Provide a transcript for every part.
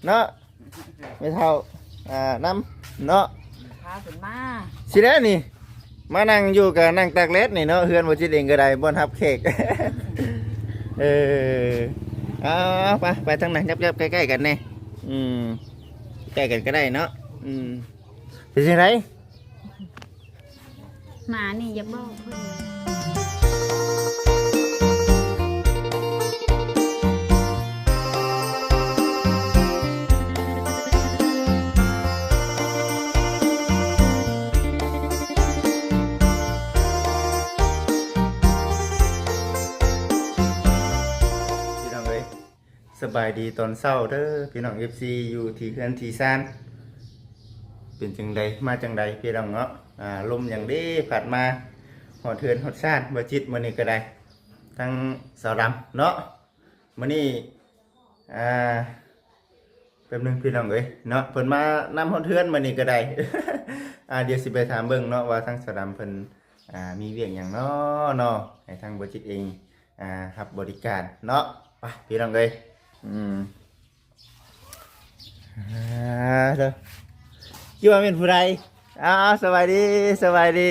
ເນາະ ແມ່ເຖົ້າ ອ່າ ນຳເນາະ ພາເພິ່ນມາ ຊິແລ້ວນີ້ ມານັ່ງຢູ່ກະນັ່ງຕາກແດດນີ້ເນາະ ເຮືອນບໍ່ຈິດເອງກໍໄດ້ ບ່ອນຮັບແຂກ ເອີ ເອົາ ໄປ ໄປທາງນັ້ນ ຍັບໆ ໃກ້ໆ ກັນແດ່ ອືມ ໃກ້ກັນກໍໄດ້ເນາະ ອືມ ເປັນຈັ່ງໃດ? ໝານີ້ຢາກບອກເພິ່ນ ພີ່ນ້ອງເອີຍ. ສະບາຍດີຕອນເຊົ້າເດີພີ່ນ້ອງ ເອັຟຊີ ຢູ່ທີ່ເຮືອນທີ່ຊານ ເປັນຈັ່ງໃດ ມາຈັ່ງໃດພີ່ນ້ອງເນາະ ອ່າ ລົມຫຍັງເດ້ພັດມາຮອດເຮືອນຮອດຊານ ບໍ່ຈິດ ມື້ນີ້ກໍໄດ້ ທັງສາວດຳເນາະ ມື້ນີ້ ອ່າ ແປັບໜຶ່ງພີ່ນ້ອງເອີຍເນາະ ເພິ່ນມານຳຮອດເຮືອນມື້ນີ້ກໍໄດ້ ອ່າ ດຽວຊິໄປຖາມເບິ່ງເນາະວ່າທາງສາວດຳເພິ່ນ ອ່າ ມີວຽກຫຍັງເນາະ ເນາະ ໃຫ້ທາງບໍ່ຈິດເອງ ອ່າ ຮັບບໍລິການເນາະ ໄປພີ່ນ້ອງເອີຍ ອືມ ອ່າ ເດີ ຄິດວ່າແມ່ນຜູ້ໃດ? ອ້າວ ສະບາຍດີ ສະບາຍດີ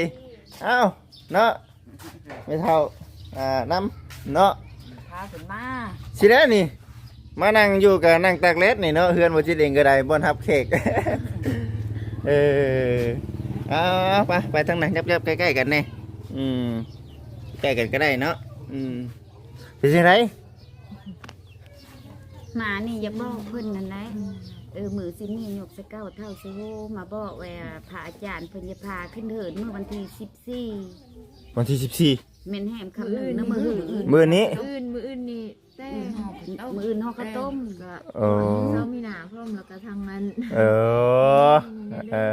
ອ້າວ ເນາະ ແມ່ເຖົ້າ ອ່າ ນຳເນາະ ພາເພິ່ນມາ ຊິແລ້ວນີ້ ມານັ່ງຢູ່ກະນັ່ງຕາກແດດນີ້ເນາະ ເຮືອນບໍ່ຈິດເອງກໍໄດ້ ບ່ອນຮັບແຂກ ເອີ ເອົາ ໄປ ໄປທາງນັ້ນ ຍັບໆ ໃກ້ໆ ກັນແດ່ ອືມ ໃກ້ກັນກໍໄດ້ເນາະ ອືມ ເປັນຈັ່ງໃດ? ໝານີ້ຢາກບອກເພິ່ນນັ້ນແຫຼະ ເອີ ມື້ຊິມີຍົກໃສ່ເກົ້າເທົ້າຊິໂຫມາບອກວ່າ ພະອາຈານເພິ່ນຈະພາຂຶ້ນເຮືອນມື້ວັນທີສິບສີ່ ວັນທີສິບສີ່ ແມ່ນແຮມຄ່ຳໜຶ່ງນະ ມື້ອື່ນ ມື້ອື່ນນີ້ ມື້ອື່ນ ມື້ອື່ນນີ້ ແຕ່ ມື້ອື່ນຫໍ່ເຂົ້າຕົ້ມ ເອີ ເຊົ້າມີນາພ້ອມ ແລ້ວກໍທາງນັ້ນ ເອີ ເອີ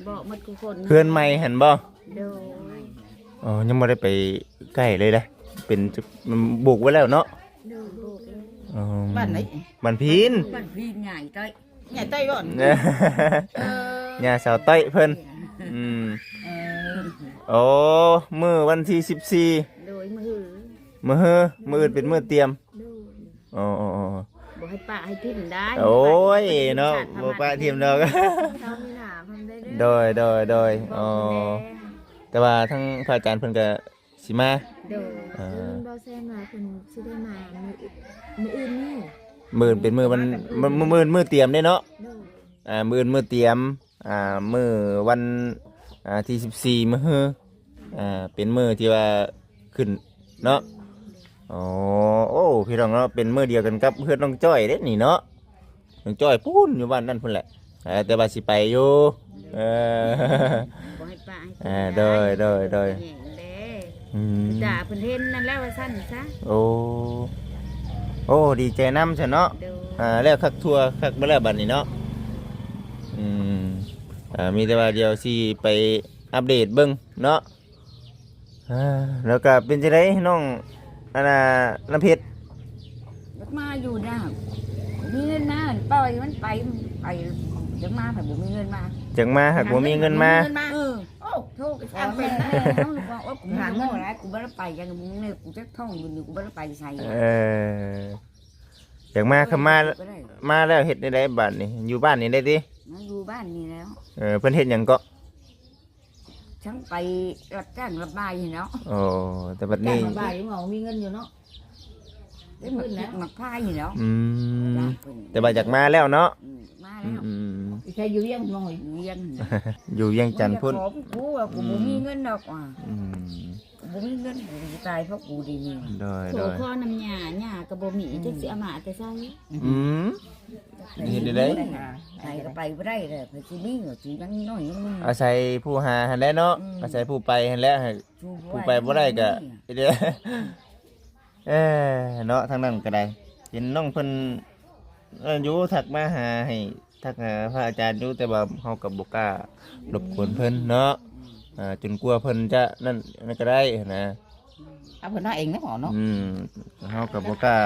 ບອກໝົດທຸກຄົນ ເຮືອນໃໝ່ຫັ້ນບໍ່? ໂດຍ ອໍ ຍັງບໍ່ໄດ້ໄປໃກ້ເລີຍເດ້ ເປັນ ມັນບຸກໄວ້ແລ້ວເນາະ ໂດຍ ອໍ ບ້ານໃດ? ບ້ານພີນ ບ້ານພີນ ຍາຍຕ້ອຍ ຍາຍຕ້ອຍບ່ອນ ເອີ ຍາສາວຕ້ອຍເພິ່ນ ອືມ ເອີ ໂອ້ ມື້ວັນທີສິບສີ່ ໂດຍ ມື້ ມື້ຮື ມື້ອື່ນເປັນມື້ຕຽມ ໂດຍ ອໍ ບໍ່ໃຫ້ປະໃຫ້ຖິ້ມໄດ້ ໂອ້ຍເນາະ ບໍ່ປະຖິ້ມດອກ ເຈົ້າມີໜ້າເພິ່ນໄດ້ເດີ ໂດຍ ໂດຍ ໂດຍ ອໍ ແຕ່ວ່າທາງພະອາຈານເພິ່ນກໍຊິມາ ໂດຍ ເອີ ເພິ່ນບໍ່ແຊງວ່າເພິ່ນຊິໄດ້ມາມື້ ມື້ອື່ນນີ້ ມື້ອື່ນເປັນມື້ວັນ ມື້ອື່ນມື້ຕຽມເດ້ເນາະ ໂດຍ ອ່າ ມື້ອື່ນມື້ຕຽມ ອ່າ ມື້ວັນ ອ່າ ທີສິບສີ່ ມື້ຮື ອ່າ ເປັນມື້ທີ່ວ່າຂຶ້ນເນາະ ໂອ້ ໂອ້ ພີ່ນ້ອງເນາະ ເປັນມື້ດຽວກັນກັບເຮືອນນ້ອງຈ້ອຍເດ້ນີ້ເນາະ ນ້ອງຈ້ອຍພຸ້ນ ຢູ່ບ້ານນັ້ນພຸ້ນແຫຼະ ເອີ ແຕ່ວ່າຊິໄປຢູ່ ເອີ ບໍ່ໃຫ້ປະໃຫ້ ເອີ ໂດຍ ໂດຍ ໂດຍ ອືມ ຕາເພິ່ນເຫັນນັ້ນແຫຼະວ່າຊັ້ນຊະ ໂອ້ ໂອ້ ດີໃຈນຳຊະເນາະ ໂດຍ ອ່າ ແລ້ວຄັກທົ່ວຄັກເບິດແລ້ວບັດນີ້ເນາະ ອືມ ອ່າ ມີແຕ່ວ່າດຽວຊິໄປອັບເດດເບິ່ງເນາະ ອ່າ ແລ້ວກໍເປັນຈັ່ງໃດນ້ອງ ອັນນ່າ ນ້ຳເພັດ? ຢາກມາຢູ່ນະ ມີເງິນມາ ປ່ອຍມັນໄປ ໄປ ຢາກມາ ໄປບໍ່ມີເງິນມາ ຢາກມາຫາກບໍ່ມີເງິນມາ ເອີ ໂອ້ ໂທກະຊ່າງເປັນ ແມ່ເຮົາວ່າ ໂອ້ຍ ກູຫາເງິນບໍ່ໄດ້ ກູບໍ່ໄດ້ໄປ ຈັ່ງມຶງນີ້ ກູຈັກທ້ອງຢູ່ນີ້ ກູບໍ່ໄດ້ໄປໃສ ເອີ ຢາກມາ ຄັນມາ ມາແລ້ວເຮັດແນວໃດບາດນີ້? ຢູ່ບ້ານນີ້ໄດ້ຕິ? ມາຢູ່ບ້ານນີ້ແລ້ວ ເອີ ເພິ່ນເຮັດຫຍັງເກາະ? ທັງໄປຮັບຈ້າງຮັບບາຍເນາະ ໂອ້ ແຕ່ບັດນີ້ ຮັບຈ້າງຮັບບາຍ ບໍ່ມີເງິນຢູ່ເນາະ ໄດ້ໝົດແລ້ວ ໝາກພາຍເນາະ ອືມ ແຕ່ວ່າຢາກມາແລ້ວເນາະ ອືມ ມາແລ້ວ ອືມ ຢູ່ໃສ? ຢູ່ວຽງ ຢູ່ວຽງ ຢູ່ວຽງຈັນພຸ້ນ ກູວ່າກູບໍ່ມີເງິນດອກວ່າ ອືມ ກູບໍ່ມີເງິນ ກູຊິຕາຍເພາະກູດຽວນີ້ ໂດຍ ໂດຍ ຂໍນຳຍ່າ ຍ່າກໍບໍ່ມີ ອືມ ຈັກຊິເອົາມາແຕ່ໃສ ອືມ ເຮັດໄດ້ ໃຜກໍໄປບໍ່ໄດ້ແຫຼະ ໃຜຊິມີ ຊິຍັງນ້ອຍຍັງໜຸ່ມ ອາໄສຜູ້ຫາຫັ້ນແຫຼະເນາະ ອືມ ອາໄສຜູ້ໄປຫັ້ນແຫຼະ ໃຫ້ຜູ້ໄປບໍ່ໄດ້ກໍ ເອີ ເນາະ ທາງນັ້ນກໍໄດ້ ເຫັນນ້ອງເພິ່ນ ເອີ ຢູ່ ທັກມາຫາ ໃຫ້ທັກຫາພະອາຈານຢູ່ ແຕ່ວ່າເຮົາກໍບໍ່ກ້າລົບກວນເພິ່ນເນາະ ອືມ ອ່າ ຈົນກວ່າເພິ່ນຈະນັ້ນ ນັ້ນກໍໄດ້ຫັ້ນນະ ເອົາເພິ່ນມາເອງເນາະ ເນາະ ອືມ ເຮົາກໍບໍ່ກ້າ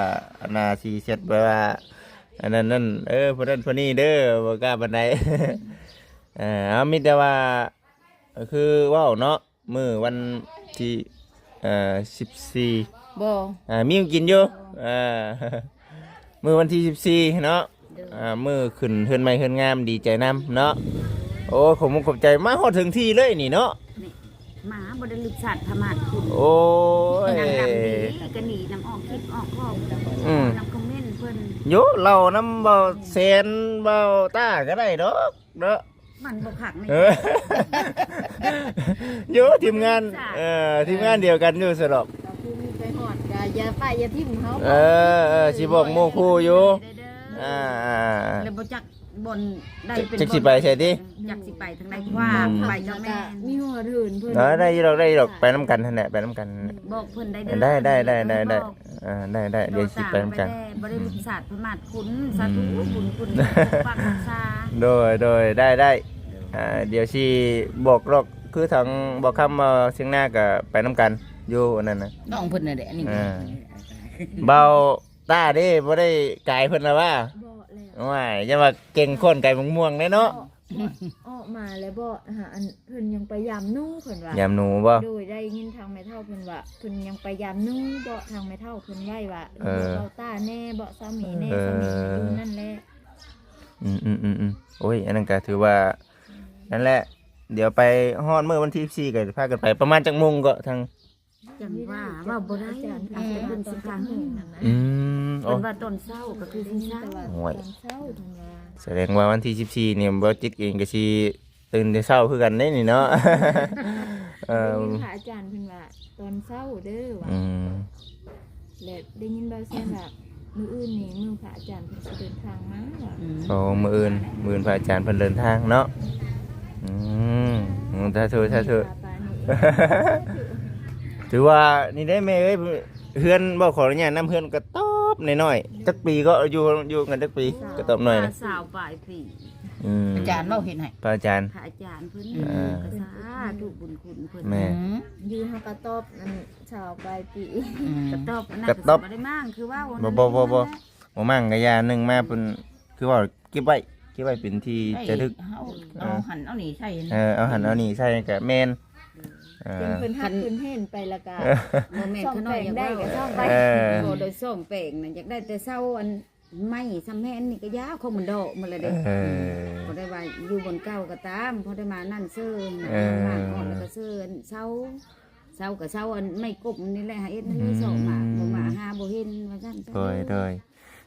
ອັນນ່າ ຊິແຊັດແບບວ່າ ອັນນັ້ນນັ້ນ ເອີ ຜູ້ນັ້ນຜູ້ນີ້ເດີ ບໍ່ກ້າປານໃດ ເອີ ເອົາ ມີແຕ່ວ່າ ກໍຄືເວົ້າເນາະ ມື້ວັນທີ ເອີ ສິບສີ່ ບໍ່ ອ່າ ມີກິນຢູ່ ອ່າ ມື້ວັນທີສິບສີ່ເນາະ ໂດຍ ອ່າ ມື້ຂຶ້ນເຮືອນໃໝ່ເຮືອນງາມ ດີໃຈນຳເນາະ. ໂອ້ ຂອບມຸກຂອບໃຈ ມາຮອດເຖິງທີ່ເລີຍນີ້ເນາະ. ນີ້ ມາບໍ່ໄດ້ລຶກສາດພະມາດຄຸນ. ໂອ້ຍ ນາງດຳດີ ກະໜີນຳອອກຄລິບອອກຂອງ ອືມ ນຳຄອມເມັນເພິ່ນ. ໂຢ ເລົ່ານຳເບົາແສນເບົາຕ້າກະໄດ້ດອກເນາະ. ມັນບໍ່ຄັກນີ້ ເອີ ຢູ່ທີມງານ ເອີ ທີມງານດຽວກັນຢູ່ຊັ້ນດອກ. ກໍຄືມີໄປຮອດກໍຢ່າປະຢ່າຖິ້ມເຮົາ. ເອີ ເອີ ຊິບອກໝູ່ຄູ່ຢູ່ ເດີ ອ່າ ແລ້ວບໍ່ຈັກບ່ອນໃດເປັນ ຈັກຊິໄປໃສຕິ ຈັກຊິໄປທາງໃດ ອືມ ວ່າໄປກໍແມ່ນ ມີຫົວເຖິນເພິ່ນ. ເອີ ໄດ້ຢູ່ດອກ ໄດ້ຢູ່ດອກ ໄປນຳກັນຫັ້ນແຫຼະ ໄປນຳກັນ. ອືມ ບອກເພິ່ນໄດ້ເດີ ໄດ້ ໄດ້ ໄດ້ ໄດ້ ບອກ ອ່າ ໄດ້ ໄດ້ ດຽວຊິໄປນຳກັນ ບໍ່ໄດ້ສາດພະມາດຄຸນ. ອືມ ສາທຸບຸນຄຸນປົກປັກຮັກສາ. ໂດຍ ໂດຍ ໄດ້ ໄດ້ ອ່າ ດຽວຊິບອກດອກ ຄືທາງບ່າວຄຳ ບ່າວຊຽງນາກະໄປນຳກັນຢູ່ອັນນັ້ນນະ ນ້ອງເພິ່ນນັ້ນແຫຼະ. ອັນນີ້ ອ່າ ບ່າວຕ້າເດ້ ບໍ່ໄດ້ກາຍເພິ່ນລະຫວາ? ບໍ່ແລ້ວ. ໂອ້ຍ ຢ່າວ່າເກັ່ງຂ້ອນກາຍໝາກມ່ວງເດ້ເນາະ. ອອກມາແລ້ວບໍ່ຫາ ອັນ ເພິ່ນຍັງໄປຢາມໜູ ເພິ່ນວ່າ ຢາມໜູບໍ່? ໂດຍ ໄດ້ຍິນທາງແມ່ເຖົ້າເພິ່ນວ່າ ເພິ່ນຍັງໄປຢາມໜູບໍ່ ທາງແມ່ເຖົ້າເພິ່ນໄວ້ວ່າ ເອີ ເວົ້າຕ້າແດ່ ເວົ້າສາມີແດ່ ເອີ ສາມີຢູ່ນັ້ນແຫຼະ. ອືມໆໆໆ ໂອ້ຍ ອັນນັ້ນກະຖືວ່າ ນັ້ນແຫຼະ ດຽວໄປຮອດມື້ວັນທີສິບສີ່ກະພາກັນໄປ. ປະມານຈັກໂມງເກາະ ທາງ ຈັ່ງວ່າເວົ້າບໍ່ໄດ້ ອາດຈະເປັນສິບຫ້າໂມງ. ອືມ ເພິ່ນວ່າຕອນເຊົ້າກໍຄືຊິເຊົ້າ. ໂອ້ຍ ຕອນເຊົ້າເພິ່ນວ່າ ສະແດງວ່າວັນທີສິບສີ່ນີ້ ບໍ່ຈິດເອງກໍຊິຕື່ນແຕ່ເຊົ້າຄືກັນເດ້ນີ້ເນາະ. ເອີ ໄດ້ຍິນພະອາຈານເພິ່ນວ່າຕອນເຊົ້າເດີວ່າ. ອືມ ແລະ ໄດ້ຍິນບ່າວແຊນວ່າ ມື້ອື່ນນີ້ມື້ພະອາຈານເພິ່ນຊິເດີນທາງມາວ່າ. ອືມ ໂອ້ ມື້ອື່ນ ມື້ອື່ນພະອາຈານເພິ່ນເດີນທາງເນາະ. ອືມ ສາທຸ ສາທຸ. ຖືວ່ານີ້ເດ້ແມ່ເອີຍ ເຮືອນ ບໍ່ ຂໍອະນຸຍາດນຳ ເຮືອນກະຕອບນ້ອຍໆ. ຈັກປີເກາະ ຢູ່ ຢູ່ກັນຈັກປີ? ກະຕອບນ້ອຍນະ ຊາວປາຍປີ. ອືມ ອາຈານເວົ້າເຮັດໃຫ້ ພະອາຈານ ພະອາຈານເພິ່ນ. ອືມ ກະສາທຸບຸນຄຸນເພິ່ນ. ແມ່ນ ອືມ ຢູ່ເຮົາກະຕອບນັ້ນ ຊາວປາຍປີ. ອືມ ກະຕອບອັນນັ້ນ ກະຕອບ ກະບໍ່ໄດ້ມ້າງຄືເວົ້າ. ບໍ່ ບໍ່ ບໍ່ ບໍ່ ບໍ່ມ້າງກະຢ່າ ໜຶ່ງມາເພິ່ນ ຄືວ່າເກັບໄວ້ ເກັບໄວ້ເປັນທີ່ຈະລຶກ. ເຮົາ ເອີ ເອົາຫັ້ນເອົານີ້ໃສ່. ເອີ ເອົາຫັ້ນເອົານີ້ໃສ່ກະແມ່ນ. ເອີ ເພິ່ນຮັກເພິ່ນເຫັນໄປລະກະ ບໍ່ແມ່ນຂະນ້ອຍຢາກເວົ້າ ເອີ ບໍ່ໄດ້ສ້ອງແປງນະ ຢາກໄດ້ແຕ່ເຊົ້າ ອັນ ໄມ້ຊຳແພນນີ້ກະຢາ ຂອງມັນເດາະໝົດລະເດ້. ເອີ ບໍ່ໄດ້ວ່າຢູ່ບ່ອນເກົ່າກໍຕາມ ພໍໄດ້ມານັ້ນເຊີນະ. ເອີ ມາຮອດແລ້ວກໍເຊີນເຊົາ ເຊົາກໍເຊົາ ອັນໄມ້ກົບນີ້ແຫຼະ ຫາເຮັດນັ້ນນີ້ ອືມ ຊອກໝາກ ບໍ່ໝາກຫາບໍ່ເຫັນວ່າຊັ້ນ. ໂດຍ ໂດຍ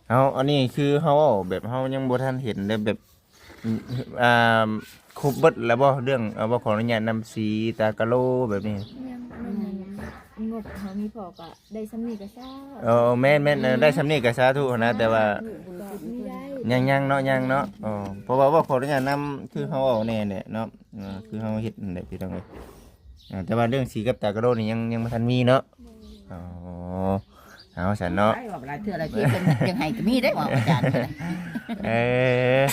ເຮົາ ອັນນີ້ຄືເຮົາເວົ້າແບບເຮົາຍັງບໍ່ທັນເຫັນເດ້ ແບບ ອ່າ ຄົບເບິດແລ້ວບໍ່ ເລື່ອງ ເອີ ບໍ່ ຂໍອະນຸຍາດນຳ ສີຕາກະໂລແບບນີ້? ຍັງ ອັນນັ້ນ ງົບເຮົາມີພໍກະໄດ້ສ່ຳນີ້ກະສາ. ເອີ ແມ່ນໆ ເອີ ອືມ ໄດ້ສ່ຳນີ້ກະສາທຸຫັ້ນນະ. ແຕ່ວ່າ ຍັງໆ ເນາະ ຍັງເນາະ. ເອີ ເພາະວ່າ ເວົ້າ ຂໍອະນຸຍາດນຳ ຄືເຮົາເວົ້າແນ່ແຫຼະເນາະ ເອີ ຄືເຮົາເຮັດຫັ້ນແຫຼະ ພີ່ນ້ອງເອີຍ. ເອີ ແຕ່ວ່າເລື່ອງສີກັບຕາກະໂລນີ້ຍັງ ຍັງບໍ່ທັນມີເນາະ. ອໍ ເອົາຊັ້ນເນາະ ໄດ້ວ່າຫຼາຍເທື່ອຫຼາຍທີ ຈັ່ງ ຈັ່ງໃຫ້ກະມີໄດ້ວ່າອາຈານ. ເອີ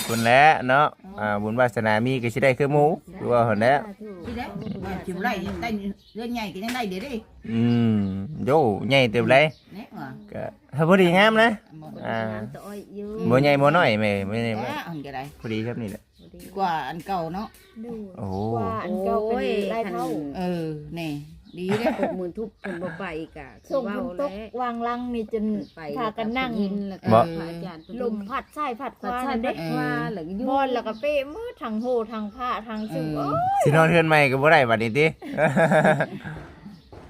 ພຸ້ນແຫຼະເນາະ ອ່າ ບຸນວາສະໜາມີກະຊິໄດ້ຄືໝູ່ ຄືວ່າຫັ້ນແຫຼະ. ສາທຸ ຊິໄດ້ ຊິໄດ້ ໄດ້ເຮືອນໃຫຍ່ກະຍັງໄດ້ເດ້. ອືມ ໂຢ ໃຫຍ່ເຕີບໃດ໋. ແນ່ວ່າ ກະ ຖ້າພໍດີງາມນະ ອ່າ ບໍ່ໃຫຍ່ບໍ່ນ້ອຍແມ່ ບໍ່ໃຫຍ່ບໍ່ນ້ອຍ ພໍດີຊ່ຳນີ້ແຫຼະ ດີກວ່າອັນເກົ່າເນາະ. ໂດຍ ໂອ້ ກວ່າອັນເກົ່າເປັນຫຼາຍເທົ່າ. ໂອ້ຍ ຄັນ ເອີ ນີ້ ດີເດ້ ກົບມືທຸບເພິ່ນບໍ່ໄປກະ ສົງເພິ່ນຕົກວາງຫຼັງນີ້ຈົນພາກັນນັ່ງ ເອີ ພະອາຈານເພິ່ນ ລົມພັດຊ້າຍພັດຂວານັ້ນເດ້. ເອີ ບ່ອນລະກະເປະໝົດ ທັງໂຮທັງພະທັງສຸກ. ເອີ ໂອ້ຍ ຊິນອນເຮືອນໃໝ່ກະບໍ່ໄດ້ບັດນີ້ຕິ.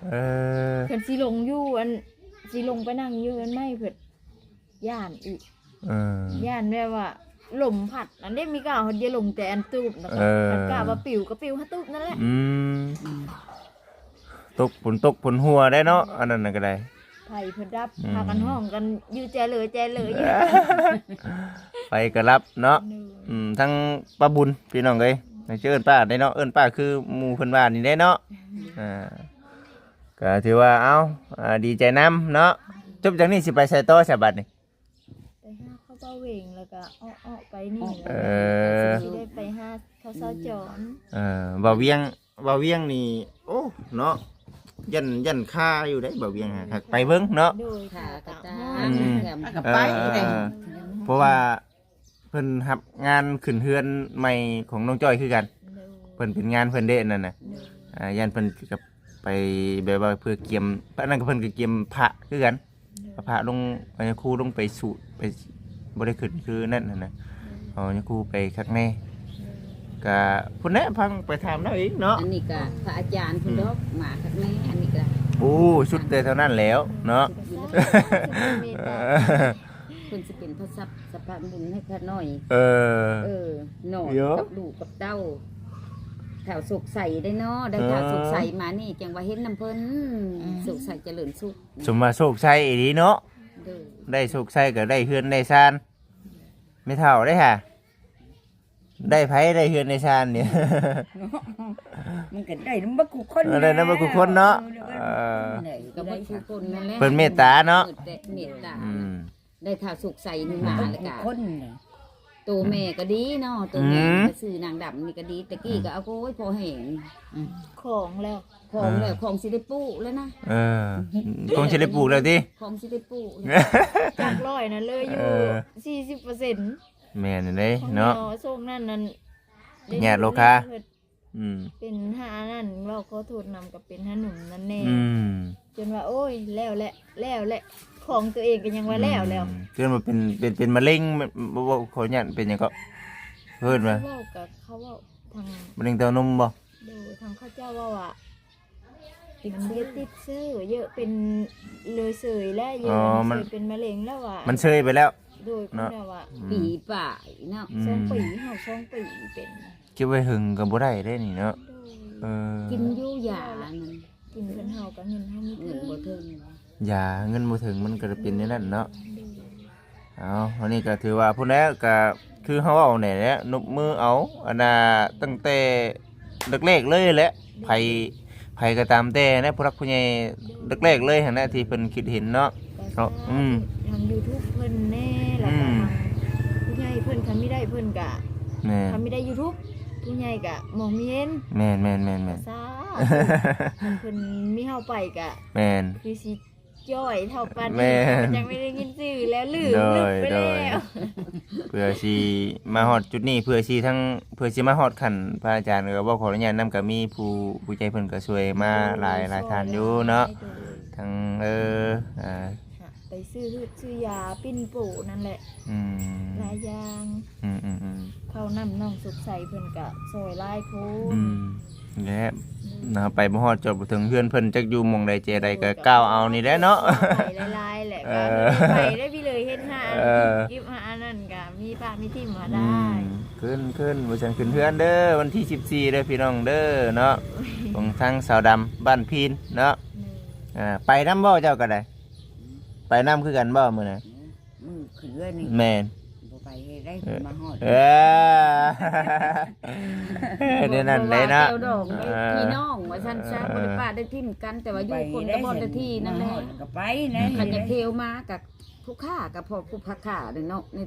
ເອີ ຄັນຊິລົງຢູ່ ອັນ ຊິລົງໄປນັ່ງຢູ່ເຮືອນໃໝ່ເພິ່ນ ຢ້ານອີກ. ເອີ ຢ້ານແບບວ່າລົມພັດ ອັນເດ ມີກະເຮົາຈະລົງແຕ່ອັນຕູບນະ. ເອີ ຄັນກະວ່າປິວກະປິວຫາຕູບນັ້ນແຫຼະ. ອືມ ຕົກຝົນຕົກຝົນຮົ່ວໄດ້ເນາະ ອັນນັ້ນນະກະໄດ້. ໄຟເພິ່ນດັບ ອືມ ພາກັນຮ້ອງກັນຢູ່ແຈເລີແຈເລີຢູ່ ໄຟກະດັບເນາະ. ໂດຍ ອືມ ທັງປ້າບຸນ ພີ່ນ້ອງເອີຍ ຈະເອີ້ນປ້າໄດ້ເນາະ ເອີ້ນປ້າຄືໝູ່ເພິ່ນວ່ານີ້ເດ້ເນາະ. ອ່າ ກະຖືວ່າ ເອົ້າ ອ່າ ດີໃຈນຳເນາະ. ຈົບຈາກນີ້ຊິໄປໃສຕໍ່ຊະບັດນີ້? ໄປຫາເຂົາເບົາເວງ ແລ້ວກະເອາະໆໄປນີ້ ເອີ ແລ້ວກະຊິໄດ້ໄປຫາເຂົາສາວຈອນ. ເອີ ເບົາວຽງ ເບົາວຽງນີ້ ໂອ້ ເນາະ ຢ້ານ ຢ້ານຄາຢູ່ເດ້ ເບົາວຽງຫາ ຫາກໄປເບິ່ງເນາະ. ໂດຍ ຂາກະຕາ ອືມ ກະໄປ ເອີ ເອີ ເອີ ເພາະວ່າ ເພິ່ນຮັບງານຂຶ້ນເຮືອນໃໝ່ຂອງນ້ອງຈ້ອຍຄືກັນ. ໂດຍ ເພິ່ນເປັນງານເພິ່ນເດ້ອັນນັ້ນນະ. ໂດຍ ອ່າ ຢ້ານເພິ່ນກະໄປແບບວ່າເພື່ອກຽມ ອັນນັ້ນກະເພິ່ນກະກຽມພະຄືກັນ. ໂດຍ ເອົາພະລົງ ພະຍາຄູລົງໄປສູດ ໄປ ບໍ່ໄດ້ຂຶ້ນຄືນັ້ນຫັ້ນນະ. ເອີ ເອົາຍາຄູໄປຄັກແນ່. ກະພຸ້ນແຫຼະ ພັງໄປຖາມລາວອີກເນາະ. ອັນນີ້ກະພະອາຈານເພິ່ນດອກ ອືມ ມາຄັກແນ່ ອັນນີ້ກະ. ໂອ້ ສຸດແຕ່ເທົ່ານັ້ນແລ້ວເນາະ. ເພິ່ນຊິເປັນພະສັບ ສະພານບຸນໃຫ້ຂ້ານ້ອຍ. ເອີ ເອີ ນອນ ໂຢ ກັບລູກກັບເຕົ້າ ທ້າວໂຊກໄຊໄດ໋ເນາະ. ໄດ້ ເອີ ທ້າວໂຊກໄຊມານີ້ ຈັ່ງວ່າເຫັນນຳເພິ່ນ. ອືມ ໂຊກໄຊຈະເລີນສຸກ ສົມວ່າໂຊກໄຊອີ່ຫຼີເນາະ. ໂດຍ ໄດ້ໂຊກໄຊກໍໄດ້ເຮືອນໄດ້ຊານ. ແມ່ເຖົ້າເດ້ຫາ ໄດ້ໃຜໄດ້ເຮືອນໄດ້ຊານນີ້? ເນາະ ມັນກໍໄດ້ນຳເບິດຄູ່ຄົນ ເອີ ໄດ້ນຳເບິດຄູ່ຄົນເນາະ. ເອີ ກໍເບິດຄູ່ຄົນນັ້ນແຫຼະ ເພິ່ນເມດຕາເນາະ. ເມດຕາ ອືມ ໄດ້ທ້າວສຸກໃສ່ນີ້ມາແລ້ວກະ ຄົນນີ້ ໂຕແມ່ກໍດີເນາະ ໂຕແມ່ ອືມ ກໍຊື່ນາງດຳນີ້ກໍດີ. ແຕ່ກີ້ກໍ ອືມ ເອົາ ໂອ້ຍ ພໍແຮງ ອືມ ຂອງແລ້ວ ຂອງແລ້ວ ເອີ ຂອງຊິໄດ້ປູກແລ້ວນະ. ເອີ ຂອງຊິໄດ້ປູກແລ້ວຕິ? ຂອງຊິໄດ້ປູກແລ້ວ ຈາກຮ້ອຍນະ ເຫຼືອຢູ່ ເອີ ສີ່ສິບເປີເຊັນ. ແມ່ນເດ້ເນາະ ຂອງເຮົາຊ່ວງນັ້ນນັ້ນ ຍາດໂລຄາ ອືມ ເປັນຫາອັນນັ້ນ ເວົ້າຂໍໂທດນຳ ກໍເປັນຫາໜຸ່ມນັ້ນແດ່ ອືມ ຈົນວ່າ ໂອ້ຍ ແລ້ວແຫຼະ ແລ້ວແຫຼະ ຂອງຕົວເອງກໍຍັງວ່າແລ້ວແລ້ວ ອືມ ຈົນວ່າເປັນ ເປັນ ເປັນມະເຮັງ ບໍ່ ບໍ່ ຂໍອະນຸຍາດ ເປັນຫຍັງເກາະ ເອີ້ນວ່າ ເຂົາເວົ້າກໍ ເຂົາເວົ້າທາງ ມະເຮັງເຕົ້ານົມບໍ່? ໂດຍ ທາງເຂົາເຈົ້າເວົ້າວ່າ ຕິດເຊື້ອ ມັນເຍອະ ຕິດເຊື້ອເຍອະ ເປັນເລີຍເຊີຍແລ້ວ ເຍອະ ອໍ ມັນ ມັນເຊີຍເປັນມະເຮັງແລ້ວວ່າ ມັນເຊີຍໄປແລ້ວ ໂດຍ ເນາະ ເພິ່ນວ່າ ອືມ ປີປາຍເນາະ ອືມ ສອງປີ ຮອດສອງປີເປັນ ເກັບໄວ້ເຖິງກໍບໍ່ໄດ້ເດ້ນີ້ເນາະ ໂດຍ ເອີ ກິນຢູ່ຢານັ້ນ ກິນເພິ່ນເຮົາກໍເງິນເຮົາມີ ເງິນບໍ່ເຖິງ ຢາເງິນບໍ່ເຖິງ ມັນກໍເປັນແນວນັ້ນເນາະ ໂດຍ ເອົາ ອັນນີ້ກໍຖືວ່າພຸ້ນແຫຼະ ກໍຄືເຮົາເວົ້າແນ່ແຫຼະ ນົບມືເອົາ ອັນນ່າ ຕັ້ງແຕ່ແລກໆເລີຍແຫຼະ ໃຜ ໃຜກໍຕາມແຕ່ນະ ຜູ້ຫຼັກຜູ້ໃຫຍ່ແລກໆເລີຍຫັ້ນນະ ທີ່ເພິ່ນຄິດເຫັນເນາະ ກໍ ເນາະ ສາທຸ ອືມ ທາງຢູທູບເພິ່ນແນ່ ແລ້ວກໍ ອືມ ທາງຜູ້ໃຫຍ່ເພິ່ນ ຄັນມີໄດ້ເພິ່ນກໍ ແມ່ນ ຄັນມີໄດ້ຢູທູບ ຜູ້ໃຫຍ່ກໍມອງມີເຫັນ ແມ່ນໆໆໆ ສາທຸ ຄັນເພິ່ນມີເຮົາໄປກໍ ແມ່ນ ຄືຊິ ຈ້ອຍເທົ່າປານນີ້ ແມ່ນ ເຮົາກໍຍັງບໍ່ໄດ້ຍິນຊື່ແລ້ວ ລືມ ໂດຍ ລືມໄປແລ້ວ ໂດຍ ເພື່ອຊິມາຮອດຈຸດນີ້ ເພື່ອຊິທັງ ເພື່ອຊິມາຮອດຂັ້ນພະອາຈານ ກໍເວົ້າຂໍອະນຸຍາດນຳ ກໍມີຜູ້ ຜູ້ໃຫຍ່ເພິ່ນກໍຊ່ວຍມາ ໂດຍ ຫຼາຍ ຫຼາຍທ່ານຢູ່ເນາະ ຊ່ວຍຫຼາຍ ໂດຍ ທັງ ເອີ ອ່າ ໄປຊື້ຮືດຊື້ຢາ ປິ່ນປູນັ້ນແຫຼະ ອືມ ຫຼາຍຢ່າງ ອືມໆໆ ເຂົ້ານ້ຳນ້ອງສຸກໃສເພິ່ນກະຊ່ອຍຫຼາຍໂພດ ອືມ ແລະ ອືມ ເຮົາໄປບໍ່ຮອດຈອດບໍ່ເຖິງເຮືອນເພິ່ນ ຈັກຢູ່ໝ່ອງໃດແຈໃດ ໂດຍ ກໍກ່າວເອົານີ້ແຫຼະເນາະ ກໍໄປຫຼາຍໆແຫຼະ ເອີ ກໍໄປໄດ້ພີ່ເລີຍ ເຫັນຫາ ເອີ ກິບຫາອັນນັ້ນກໍມີປະມີຖິ້ມຫາ ອືມ ໄດ້ ຂຶ້ນ ຂຶ້ນ ວ່າຊັ້ນ ຂຶ້ນເຮືອນເດີ ວັນທີສິບສີ່ເດີພີ່ນ້ອງເດີເນາະ ໂດຍ ຂອງທາງສາວດຳບ້ານພີນເນາະ ໂດຍ ອ່າ ໄປນຳບໍ່ເຈົ້າກໍໄດ້? ໄປນຳຄືກັນບໍ່ມື້ນັ້ນ? ອືມ ມື້ຂຶ້ນເຮືອນນີ້ ແມ່ນ ບໍ່ໄປເຮັດໄດ້ ເອີ ມາຮອດ ເອີ ແນວນັ້ນເດ້ເນາະ ບໍ່ວ່າແຕ່ວດອກ ເອີ ພີ່ນ້ອງວ່າຊັ້ນຊະ ເອີ ບໍ່ໄດ້ປະໄດ້ຖິ້ມກັນ ແຕ່ວ່າຢູ່ຄົນລະບ່ອນລະທີ່ນັ້ນແຫຼະ ມາຮອດກໍໄປນະ ຄັນຢາກເທວມາກໍຜູ້ຄ້າກໍພໍຜູ້ຄ້າເດ້ເນາະ ໃນ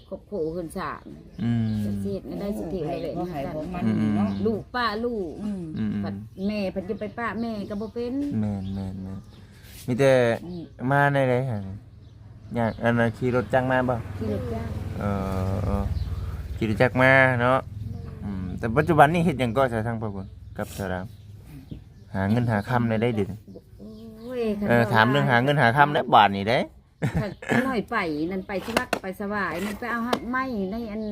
ຄອບຄົວເຮືອນຊາດ ອືມ ຈະເຮັດແນວໃດຊິເທວແຫຼະ ໃຜບໍ່ໃຫ້ພວກມັນເນາະ ອືມ ລູກປະລູກ ອືມ ອືມ ພັດແມ່ພັດຈະໄປປະແມ່ກໍບໍ່ເປັນ ແມ່ນໆໆ ມີແຕ່ ອືມ ມາແນວໃດຫັ້ນ ຍ່າງ ອັນນັ້ນ ຂີ່ລົດຈັກມາບໍ່? ຂີ່ລົດຈັກ ເອີ ເອີ ຂີ່ລົດຈັກມາເນາະ ອືມ ແຕ່ປັດຈຸບັນນີ້ເຮັດຫຍັງເກາະ ຊະ ທາງພະຄຸນ ກັບສາວດາວ ຫາເງິນຫາຄຳໄດ້ເດ ໂອ້ຍ ເອີ ຖາມເລື່ອງຫາເງິນຫາຄຳແລ້ວບາດນີ້ເດ້ ຂ້ານ້ອຍໄປນັ້ນ ໄປສະຫວັກໄປສະຫວາຍນັ້ນ ໄປເອົາຮາກໄມ້ໃນອັນ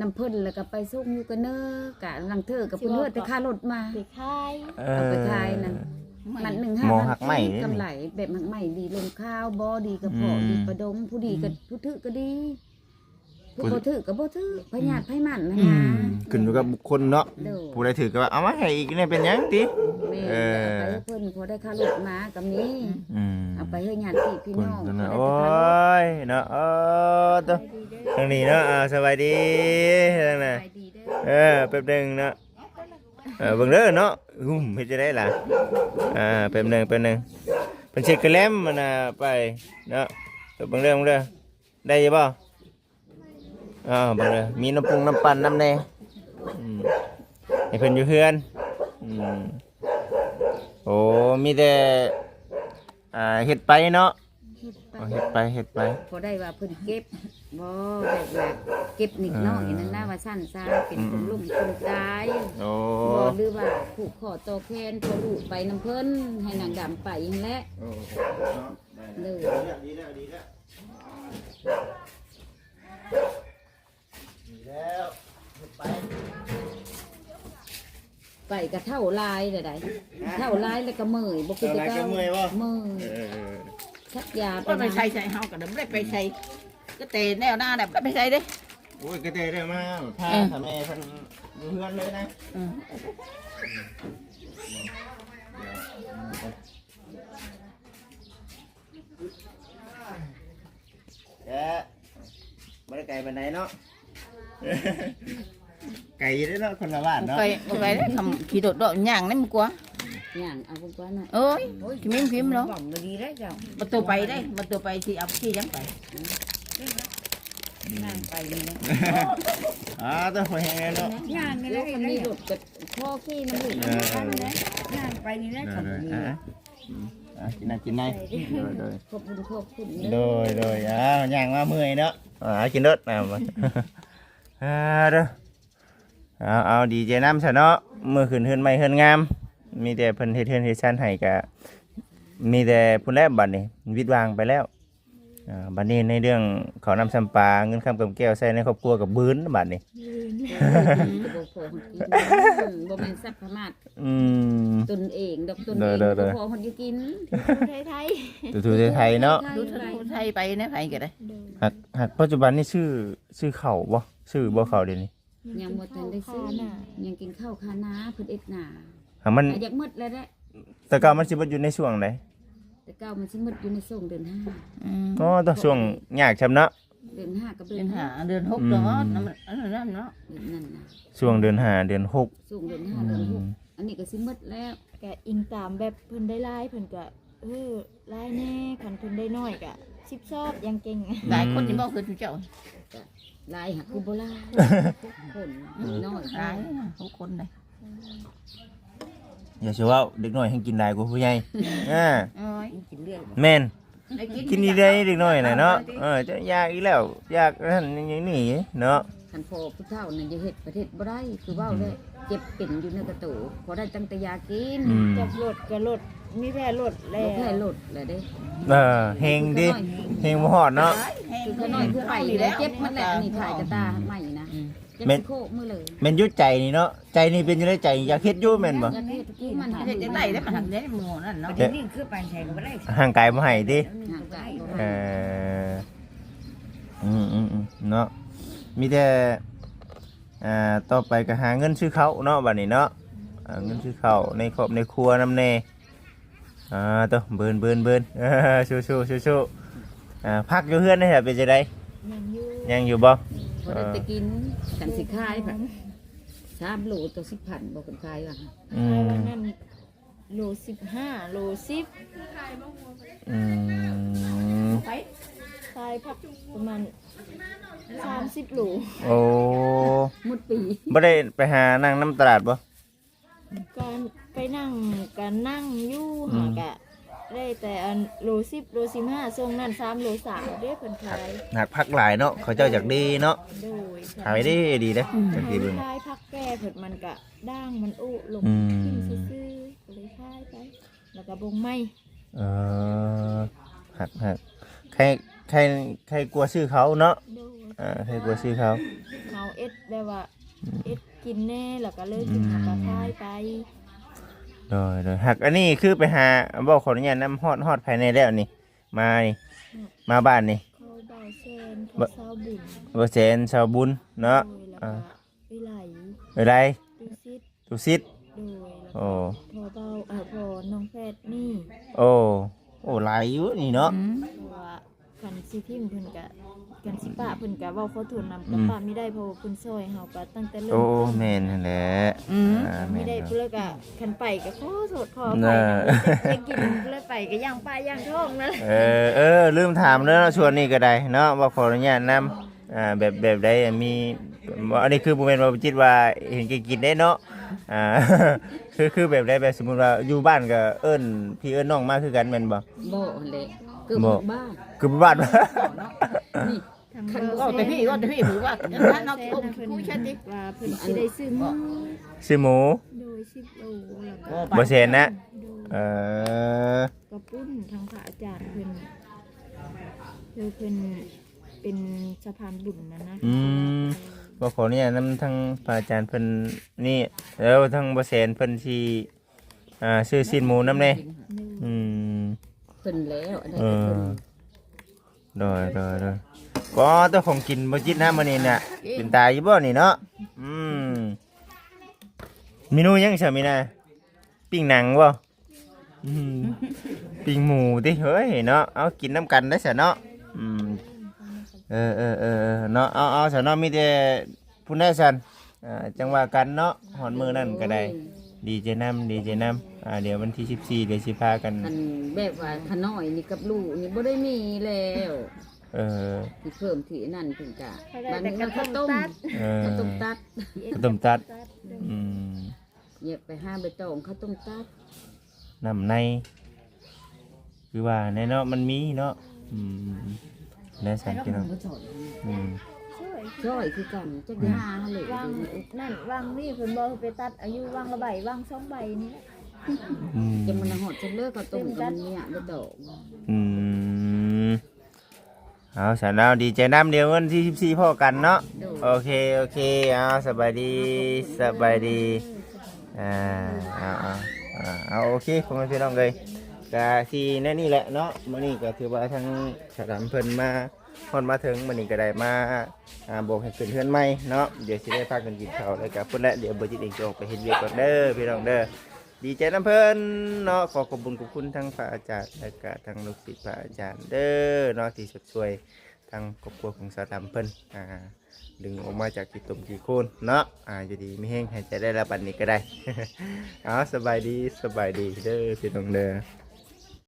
ນຳເພິ່ນ ແລ້ວກໍໄປສົ່ງຢູ່ກະເນີ ກະລາງເທື່ອກໍເພິ່ນເຮີດແຕ່ຄ່າລົດມາ ໄປຂາຍ ເອີ ເອົາໄປຂາຍນັ້ນ ມັດໜຶ່ງຫ້າພັນກີບ ກຳໄລ ແບບຮາກໄມ້ດີລົມຂາວ ບໍ່ດີກະເພາະ ອືມ ດີປະດົງ ຜູ້ດີກໍ ອືມ ຜູ້ຖືກກໍດີ ຜູ້ບໍ່ຖືກກໍບໍ່ຖືກ ໃຜຍາດໃຜໝັ້ນຫັ້ນນະ ອືມ ຂຶ້ນຢູ່ກັບບຸກຄົນເນາະ ໂດຍ ຜູ້ໃດຖືກກໍວ່າເອົາມາໃຫ້ອີກແດ່ ເປັນຫຍັງຕິ ແມ່ນ ເອີ ເອົາໄປໃຫ້ເພິ່ນ ພໍໄດ້ຄ່າລົດມາກໍມີ ອືມ ເອົາໄປໃຫ້ຍາດຕິພີ່ນ້ອງ ໂອ້ຍເນາະ ເອີ ໂຕ ທາງນີ້ເນາະ ອ່າ ສະບາຍດີ ທາງນັ້ນ ສະບາຍດີເດີ ເອີ ແປັບໜຶ່ງເນາະ ເອີ ເບິ່ງເດີເນາະ ຫຸ້ມ ເຮັດຈັ່ງໃດລະ ອ່າ ແປັບໜຶ່ງ ແປັບໜຶ່ງ ເພິ່ນເຊັດກະແລັມ ອັນນ່າ ໄປເນາະ ເບິ່ງເດີ ເບິ່ງເດີ ໄດ້ຢູ່ບໍ່? ເອີ ເບິ່ງເດີ ມີນ້ຳປຸງນ້ຳປັ່ນນຳແດ່ ອືມ ໃຫ້ເພິ່ນຢູ່ເຮືອນ ອືມ ໂອ້ ມີແຕ່ ອ່າ ເຮັດໄປເນາະ ເຮັດໄປ ເຮັດໄປ ເຮັດໄປ ພໍໄດ້ວ່າເພິ່ນເກັບ ບໍ່ ແບບວ່າເກັບນິດໜ້ອຍ ເອີ ນັ້ນນະ ວ່າຊັ້ນຊະ ເປັນ ອືມ ຄົນລົ້ມຄົນຕາຍ ໂອ້ ບໍ່ ຫຼືວ່າຜູກຂໍ້ຕໍ່ແຂນ ພໍລູກໄປນຳເພິ່ນ ໃຫ້ນາງດຳໄປຫັ້ນແຫຼະ ໂອ້ ເນາະ ໂດຍ ດີແລ້ວ ດີແລ້ວ ດີແລ້ວ ໄປກໍເຖົ້າຫຼາຍແລ້ວໃດ໋ ເຖົ້າຫຼາຍແລ້ວກໍເມື່ອຍ ບໍ່ຄືແຕ່ເກົ່າ ເຖົ້າຫຼາຍກໍເມື່ອຍບໍ່? ເມື່ອຍ ເອີ ຊັກຢາໄປ ບໍ່ໄປໃສ່ ໃສ່ເຮົາກໍບໍ່ໄດ້ໄປໃສ່ ກໍແຕ່ແນວໜ້າແຫຼະ ບໍ່ໄດ້ໄປໃສ່ເດ້. ໂອ້ຍ ກໍແຕ່ໄດ້ມາ ພາ ເອີ ຖ້າແມ່ເພິ່ນຢູ່ເຮືອນເລີຍນະ. ເອີ ແກະ ບໍ່ໄດ້ໄກປານໃດເນາະ ໄກຢູ່ເດ້ເນາະ ຄົນລະບ້ານເນາະ ບໍ່ໄກ ບໍ່ໄກເດ້ ຄຳຂີ່ລົດເນາະ ຍ່າງນັ້ນມັນກວ່າ ຍ່າງເອົາກວ່າເນາະ ໂອ້ຍ ໂອ້ຍ ຊິມີພິມເນາະ ຫວັງບໍ່ດີເດ້ເຈົ້າ ບໍ່ໂຕໄປເດ້ ບໍ່ໂຕໄປຊິເອົາຂີ່ຫຍັງໄປ ຍ່າງໄປນີ້ແຫຼະ ອ່າ ແຕ່ພໍແຮງແລ້ວເນາະ ຍ່າງນີ້ແຫຼະ ຄັນມີລົດກໍພໍຂີ່ນຳ ເອີ ຍ່າງໄປນີ້ແຫຼະ ຄັນມີ ອ່າ ອ່າ ກິນນ້ຳກິນໃນ ໂດຍ ໂດຍ ຂອບຄຸນ ຂອບຄຸນເດີ ໂດຍ ໂດຍ ອ້າວ ຍ່າງມາເມື່ອຍເນາະ ອ່າ ກິນໂລດ ອ່າ ເດີ ເອົາ ເອົາ ດີໃຈນຳຊະເນາະ ມື້ຂຶ້ນເຮືອນໃໝ່ເຮືອນງາມ ມີແຕ່ເພິ່ນເຮັດເຮືອນເຮັດຊານໃຫ້ ກະມີແຕ່ພຸ້ນແຫຼະ ບັດນີ້ວິດຫວ່າງໄປແລ້ວ ອ່າ ບັດນີ້ໃນເລື່ອງເຂົ້ານ້ຳຊຳປາ ເງິນຄຳກຳແກ້ວໃຊ້ໃນຄອບຄົວກໍບືນບັດນີ້ ບືນ ບໍ່ພໍຫອດກິນ ບໍ່ແມ່ນສັບພະມາດ ອືມ ຕົນເອງດອກ ຕົນເອງ ໂດຍ ໂດຍ ບໍ່ພໍຫອດຢູ່ກິນ ໄທໆ ໄທໆເນາະ ໄທໄປນະ ໃຜກໍໄດ້ ໂດຍ ຫາກ ຫາກປັດຈຸບັນນີ້ຊື້ ຊື້ເຂົ້າບໍ່? ຊື້ບໍ່ເຂົ້າດຽວນີ້? ຍັງບໍ່ທັນໄດ້ຊື້ ຍັງກິນເຂົ້າຄານາ ເພິ່ນເຮັດນາ ຫາກມັນ ຢາກໝົດແລ້ວແຫຼະ ແຕ່ເກົ່າມັນຊິໝົດຢູ່ໃນຊ່ວງໃດ? ແຕ່ເກົ່າມັນຊິໝົດຢູ່ໃນຊ່ວງເດືອນຫ້າ ອືມ ອໍ ຕ້ອງຊ່ວງຍາກຊ່ຳເນາະ ເດືອນຫ້າກັບເດືອນຫົກ ເດືອນຫ້າ ເດືອນຫົກ ອືມ ຕະຫຼອດ ອັນນັ້ນເນາະ ເດືອນນັ້ນນະ ຊ່ວງເດືອນຫ້າເດືອນຫົກ ຊ່ວງເດືອນຫ້າເດືອນຫົກ ອືມ ອັນນີ້ກໍຊິໝົດແລ້ວ ກໍອີງຕາມແບບເພິ່ນໄດ້ຫຼາຍ ເພິ່ນກໍ ເອີ ຫຼາຍແດ່ ຄັນເພິ່ນໄດ້ໜ້ອຍກະສິບຊອບ ຢ່າງເກັ່ງ ຫຼາຍຄົນນີ້ບໍ່ຄືເຈົ້າ ກະຫຼາຍຫາກຄືບໍ່ຫຼາຍ ຄົນນ້ອຍ ຫຼາຍ ຫົກຄົນໃດ ຢ່າຊິເວົ້າ ເດັກນ້ອຍແຮ່ງກິນຫຼາຍກວ່າຜູ້ໃຫຍ່ ເອີ ໂອ້ຍ ກິນເລື່ອຍ ແມ່ນ ໄດ້ກິນ ກິນດີໃດເດັກນ້ອຍນະເນາະ ເອີ ຈະຢາກອີກແລ້ວ ຢາກນັ້ນຢ່າງນີ້ເນາະ ຄັນພໍ່ຜູ້ເຖົ້ານັ້ນຈະເຮັດປະເທດບໍ່ໄດ້ ຄືເວົ້າແຫຼະ ເຈັບເປັນຢູ່ໃນກະໂຕ ພໍໄດ້ຕັ້ງແຕ່ຢາກິນ ອືມ ຈັບລົດກະລົດ ມີແພ້ລົດແລ້ວ ບໍ່ແພ້ລົດແລ້ວເດ້ ເອີ ແຮງເດ້ ແຮງບໍ່ຮອດເນາະ ຄືຂ້ານ້ອຍຄືໄປນີ້ແຫຼະ ເຈັບໝົດແຫຼະ ອັນນີ້ຖ່າຍກະຕ່າໃໝ່ນະ ອືມ ແມ່ນ ແມ່ນຢູ່ໃຈນີ້ເນາະ ໃຈນີ້ເປັນຈັ່ງໃດ ໃຈຢາກເຮັດຢູ່ແມ່ນບໍ່? ຢາກເຮັດ ມັນເຮັດຈັ່ງໃດໄດ້ ມັນເຮັດໝູ່ນັ້ນເນາະ ເຮັດນີ້ຄືໄປໃສກໍບໍ່ໄດ້ ຮ່າງກາຍບໍ່ໃຫ້ຕິ ຮ່າງກາຍບໍ່ໃຫ້ ເອີ ອືມໆໆ ເນາະ ມີແຕ່ ອ່າ ຕໍ່ໄປກໍຫາເງິນຊື້ເຂົ້າເນາະ ບັດນີ້ເນາະ ຫາເງິນຊື້ເຂົ້າໃນຄອບໃນຄົວນຳແດ່ ອ່າ ໂຕ ເບີນ ເບີນ ເບີນ ເອີ ສູ້ໆ ສູ້ໆ ອ່າ ຜັກຢູ່ເຮືອນນີ້ເປັນຈັ່ງໃດ? ຍັງຢູ່ ຍັງຢູ່ບໍ່? ພໍໄດ້ແຕ່ກິນ ຄັນຊິຂາຍພັດ ສາມໂລຕໍ່ສິບພັນບໍ່ ເພິ່ນຂາຍວ່າ ອືມ ຂາຍວ່ານັ້ນ ໂລສິບຫ້າ ໂລສິບ ອືມ ຂາຍຜັກປະມານສາມສິບໂລ ໂອ້ ໝົດປີ ບໍ່ໄດ້ໄປຫານັ່ງນຳຕະຫຼາດບໍ່? ກໍໄປນັ່ງ ກໍນັ່ງຢູ່ ອືມ ຫາກະໄດ້ແຕ່ອັນໂລສິບ ໂລສິບຫ້າ ຊ່ວງນັ້ນສາມໂລສາມເດ້ ເພິ່ນຂາຍ ຫາກຜັກຫຼາຍເນາະ ເຂົາເຈົ້າຢາກເດ້ເນາະ ໂດຍ ຂາຍເດ້ ດີເດ້ ອືມ ຈັກດີເບິ່ງ ຂາຍຜັກແກ່ເພິ່ນ ມັນກະດ່າງມັນໂອ້ລົງ ອືມ ກິນຊື່ໆ ກໍເລີຍຂາຍໄປ ແລ້ວກໍບົງໃໝ່ ເອີ ຫາກ ຫາກ ໃຄ ໃຄ ໃຄກວ່າຊື້ເຂົ້າເນາະ ໂດຍ ເອີ ໃຄກວ່າຊື້ເຂົ້າ ເຮົາເຮັດແບບວ່າ ອືມ ເຮັດກິນແດ່ ແລ້ວກໍເລີຍກິນ ອືມ ເຮົາກໍຂາຍໄປ ໂດຍ ໂດຍ ຫາກອັນນີ້ຄືໄປຫາ ເວົ້າຂໍອະນຸຍາດນຳ ຮອດ ຮອດໃຜແດ່ແລ້ວນີ້ ມານີ້ ອືມ ມາບ້ານນີ້ ຂອງບ່າວແສນ ຂອງ ບ່າວ ຊາວບຸນ ບ່າວແສນ ຊາວບຸນເນາະ ໂດຍ ແລ້ວກໍ ອ່າ ເອື້ອຍໄຫຼ ເອື້ອຍໄຫຼ ຕຸສິດ ຕຸສິດ ໂດຍ ແລ້ວກໍ ໂອ້ ພໍ່ເບົາ ເອີ ພໍ່ນ້ອງແຟດນີ້ ໂອ້ ໂອ້ ຫຼາຍຢູ່ນີ້ເນາະ ອືມ ເພາະວ່າຄັນຊິຖິ້ມເພິ່ນກະ ຄັນຊິປະເພິ່ນກະເວົ້າຂໍໂທດນຳ ອືມ ກະປະບໍ່ໄດ້ ເພາະວ່າເພິ່ນຊ່ອຍເຮົາກະຕັ້ງແຕ່ເລີ່ມ ໂອ້ ຕົ້ນ ແມ່ນຫັ້ນແຫຼະ ອືມ ອ່າ ແມ່ນ ບໍ່ໄດ້ ເພິ່ນກະ ຄັນໄປກະຂໍໂທດຂໍອະໄພນຳ ເອີ ໄດ້ກິນເພິ່ນໄປກະຍ່າງປ່າຍ່າງທ້ອງນັ້ນແຫຼະ ເອີ ເອີ ລືມຖາມເດີເນາະ ຊ່ວງນີ້ກະໄດ້ເນາະ ເວົ້າຂໍອະນຸຍາດນຳ ອ່າ ແບບ ແບບໃດ ອັນນີ້ ບໍ່ ອັນນີ້ຄືບໍ່ແມ່ນວ່າຈິດວ່າເຫັນແກ່ກິນເດ້ເນາະ ອ່າ ຄື ຄືແບບໃດ ແບບສົມມຸດວ່າຢູ່ບ້ານກໍເອີ້ນພີ່ເອີ້ນນ້ອງມາຄືກັນແມ່ນບໍ່? ບໍ່ຫັ້ນແຫຼະ ເກືອບ ບໍ່ ໝົດບ້ານ ເກືອບໝົດບ້ານ ນີ້ ຄັນເວົ້າແຕ່ພີ່ ເວົ້າແຕ່ພີ່ ຜູ້ວ່າ ເອີ ເນາະ ຊິອົມ ຄຸຍແຊດຕິ ວ່າເພິ່ນຊິໄດ້ຊື້ໝູ ຊື້ໝູ ໂດຍ ສິບໂລ ແລ້ວກໍ ບໍ່ແສນນະ ໂດຍ ເອີ ກະປຸ້ນ ທາງພະອາຈານເພິ່ນ ຄືເພິ່ນ ເປັນສະພານບຸນນັ້ນນະ ອືມ ບໍ່ຂໍອະນຸຍາດນຳທາງພະອາຈານເພິ່ນນີ້ ແລ້ວທາງບໍ່ແສນເພິ່ນຊິ ອ່າ ຊື້ຊີ້ນໝູນຳແດ່. ອືມ ເພິ່ນແລ້ວ ອັນນັ້ນ ເອີ ເພິ່ນ ໂດຍ ໂດຍ ໂດຍ. ກໍຕົວຂອງກິນບໍ່ຈິດນະມື້ນີ້ນະ ເປັນຕາຢູ່ບໍ່ນີ້ເນາະ? ອືມ ເມນູຫຍັງຊະມີນະ? ປີ້ງໜັງບໍ່? ອືມ ປີ້ງໝູຕິເຮີ້ຍເນາະ. ເອົາ ກິນນຳກັນໄດ້ຊະເນາະ. ອືມ ເອີໆໆໆ ເນາະ. ເອົາໆ ຊະເນາະ ມີແຕ່ພຸ້ນແຫຼະຊັ້ນ ອ່າ ຈັ່ງວ່າກັນເນາະ ຮອດມື້ນັ້ນກໍໄດ້. ໂອ້ຍ ດີໃຈນຳ ດີໃຈນຳ. ອ່າ ດຽວວັນທີສິບສີ່ ດຽວຊິພາກັນ ອັນແບບວ່າຂະນ້ອຍນີ້ກັບລູກນີ້ບໍ່ໄດ້ມີແລ້ວ. ເອີ ທີ່ເພີ່ມທີ່ນັ້ນເພິ່ນກະ ເຂົາໄດ້ ບາດນີ້ ແຕ່ເຂົ້າຕົ້ມ ເອີ ເຂົ້າຕົ້ມຕັດ ເຂົ້າຕົ້ມຕັດ. ອືມ ຢາກໄປຫາໃບຕອງເຂົ້າຕົ້ມຕັດ ນ້ຳໃນ ຄືວ່າແນ່ເນາະ ມັນມີເນາະ. ອືມ ແນວຊັ້ນພີ່ນ້ອງ. ອືມ ຊ່ອຍ ຊ່ອຍຄືກັນ ຈັກ ອືມ ຫາເລີຍ ວາງນັ້ນວາງນີ້ ເພິ່ນບອກໃຫ້ໄປຕັດເອົາຢູ່ວັງລະໃບ ວັງສອງໃບນີ້ແຫຼະ. ອືມ ຈະມັນຮອດຈັກເລີ ເຂົ້າຕົ້ມກັບມັນເມຍໃບຕອງ. ອືມ ເອົາ ຊັ້ນເອົາ ດີໃຈນຳ. ດຽວວັນທີສິບສີ່ພໍ້ກັນເນາະ. ໂດຍ ໂອເຄ ໂອເຄ. ເອົາ ສະບາຍດີ ສະບາຍດີ. ອ່າ ເອົາ ເອົາ ເອົາ ເອົາ ໂອເຄ ພໍ່ແມ່ພີ່ນ້ອງເອີຍ ກະຊິແນວນີ້ແຫຼະເນາະ. ມື້ນີ້ກະຖືວ່າທາງສາວດຳເພິ່ນມາຮອດມາເຖິງ ມື້ນີ້ກະໄດ້ມາ ອ່າ ບອກໃຫ້ຂຶ້ນເຮືອນໃໝ່ເນາະ. ດຽວຊິໄດ້ພາກັນກິນເຂົ້າ ແລ້ວກະພຸ້ນແຫຼະ ດຽວບໍ່ຈິດເອງຈະອອກໄປເຮັດວຽກກ່ອນເດີ ພີ່ນ້ອງເດີ. ດີໃຈນຳເພິ່ນເນາະ. ຂໍຂອບບຸນຂອບຄຸນທັງພະອາຈານ ແລະກະທັງລູກສິດພະອາຈານເດີເນາະ ທີ່ຊົດຊ່ວຍທາງຄອບຄົວຂອງສາວດຳເພິ່ນ ອ່າ ດຶງອອກມາຈາກຂີ້ຕົມຂີ້ໂຄນເນາະ. ອ່າ ຢູ່ດີມີແຮງ ຫາຍໃຈໄດ້ລະບັດນີ້ກໍໄດ້. ເອົາ ສະບາຍດີ ສະບາຍດີເດີ ພີ່ນ້ອງເດີ.